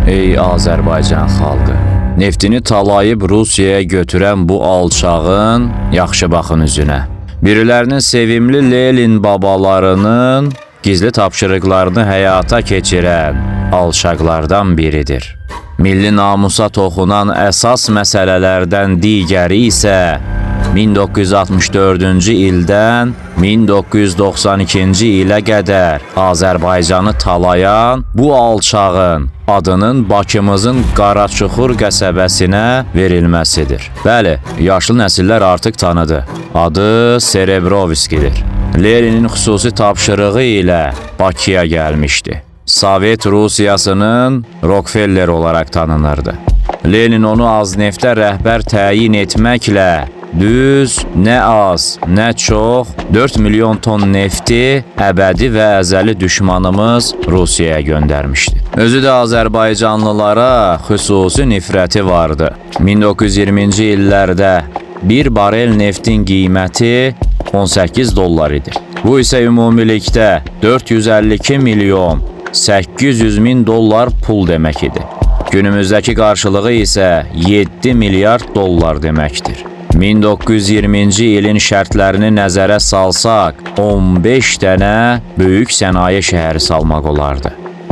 Ey Azərbaycan xalqı! Neftini talayıb Rusiyaya götürən bu alçağın yaxşı baxın üzünə. Birilərinin sevimli Lenin babalarının gizli tapşırıqlarını həyata keçirən alçaqlardan biridir. Milli namusa toxunan əsas məsələlərdən digəri isə 1964-cü ildən 1992-ci ilə qədər Azərbaycanı talayan bu alçağın adının Bakımızın Qaraçuxur qəsəbəsinə verilməsidir. Bəli, yaşlı nəsillər artıq tanıdı. Adı Serebrovskidir. Leninin xüsusi tapşırığı ilə Bakıya gəlmişdi. Sovet Rusiyasının Rockefeller olaraq tanınırdı. Lenin onu Azneftə rəhbər təyin etməklə düz nə az, nə çox 4 milyon ton nefti əbədi və əzəli düşmanımız Rusiyaya göndərmişdi. Özü də Azərbaycanlılara xüsusi nifrəti vardı. 1920-ci illərdə bir barel neftin qiyməti 18 dollar idi. Bu isə ümumilikdə 452 milyon 800 min dollar pul demək idi. Günümüzdəki qarşılığı isə 7 milyard dollar deməkdir. 1920-ci ilin şərtlərini nəzərə salsaq, 15 dənə böyük sənaye şəhəri salmaq olardı.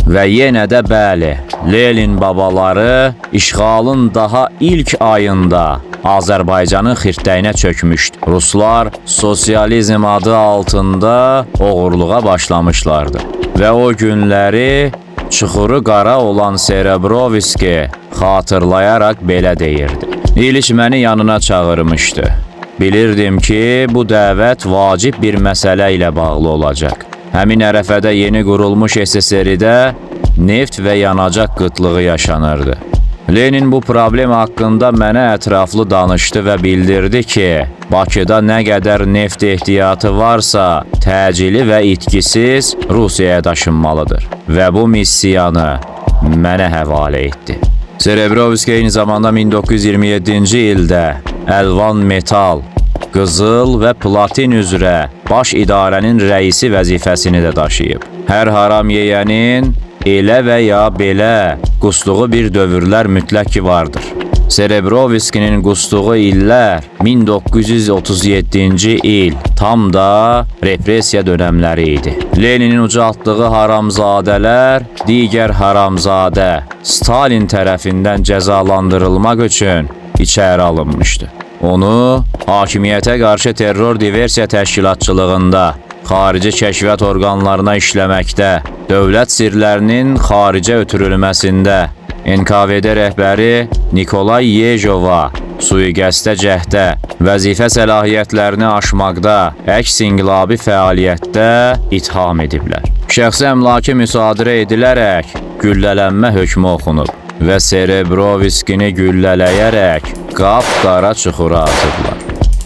Və yenə də bəli, Lenin babaları işğalın daha ilk ayında Azərbaycanın xirtdəyinə çökmüşdü. Ruslar sosializm adı altında oğurluğa başlamışlardı. Və o günləri çuxuru qara olan Serebrovski xatırlayaraq belə deyirdi. İliç məni yanına çağırmışdı. Bilirdim ki, bu dəvət vacib bir məsələ ilə bağlı olacaq. Həmin ərəfədə yeni qurulmuş SSR-də neft və yanacaq qıtlığı yaşanırdı. Lenin bu problem haqqında mənə ətraflı danışdı və bildirdi ki, Bakıda nə qədər neft ehtiyatı varsa, təcili və itkisiz Rusiyaya daşınmalıdır və bu missiyanı mənə həvalə etdi. Serebrovski eyni zamanda 1927-ci ildə əlvan metal, qızıl və platin üzrə baş idarənin rəisi vəzifəsini də daşıyıb. Hər haram yeyənin elə və ya belə qusduğu bir dövrlər mütləq ki vardır. Serebrovskinin qusduğu illər 1937-ci il tam da repressiya dönəmləri idi. Leninin ucaltdığı haramzadələr digər haramzadə Stalin tərəfindən cəzalandırılmaq üçün içəri alınmışdı. Onu hakimiyyətə qarşı terror diversiya təşkilatçılığında, xarici kəşfiyyat orqanlarına işləməkdə, dövlət sirlərinin xaricə ötürülməsində, NKVD rəhbəri Nikolay Yejova sui-qəsdə cəhddə, vəzifə səlahiyyətlərini aşmaqda, əks inqilabi fəaliyyətdə itham ediblər. Şəxsi əmlakı müsadirə edilərək güllələnmə hökmü oxunub və Serebrovskini güllələyərək qapqara çuxura atıblar.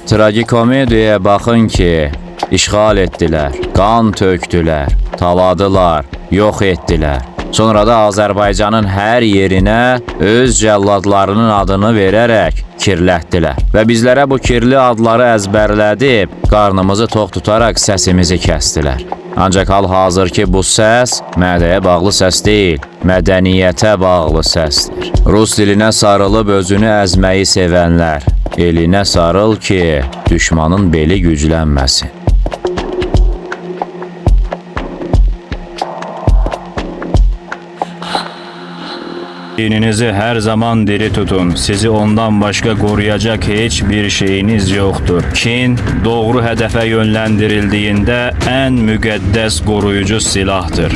Tragikomediyaya baxın ki, işğal etdilər, qan tökdülər, taladılar, yox etdilər. Sonra da Azərbaycanın hər yerinə öz cəlladlarının adını verərək kirlətdilər. Və bizlərə bu kirli adları əzbərlədib, qarnımızı tox tutaraq səsimizi kəsdilər. Ancaq hal-hazır ki bu səs mədəyə bağlı səs deyil, mədəniyyətə bağlı səsdir. Rus dilinə sarılıb özünü əzməyi sevənlər, elinə sarıl ki, düşmanın beli güclənməsin. Dininizi her zaman diri tutun. Sizi ondan başka koruyacak hiçbir şeyiniz yoktur. Kin doğru hedefe yönlendirildiğinde en müqəddəs koruyucu silahtır.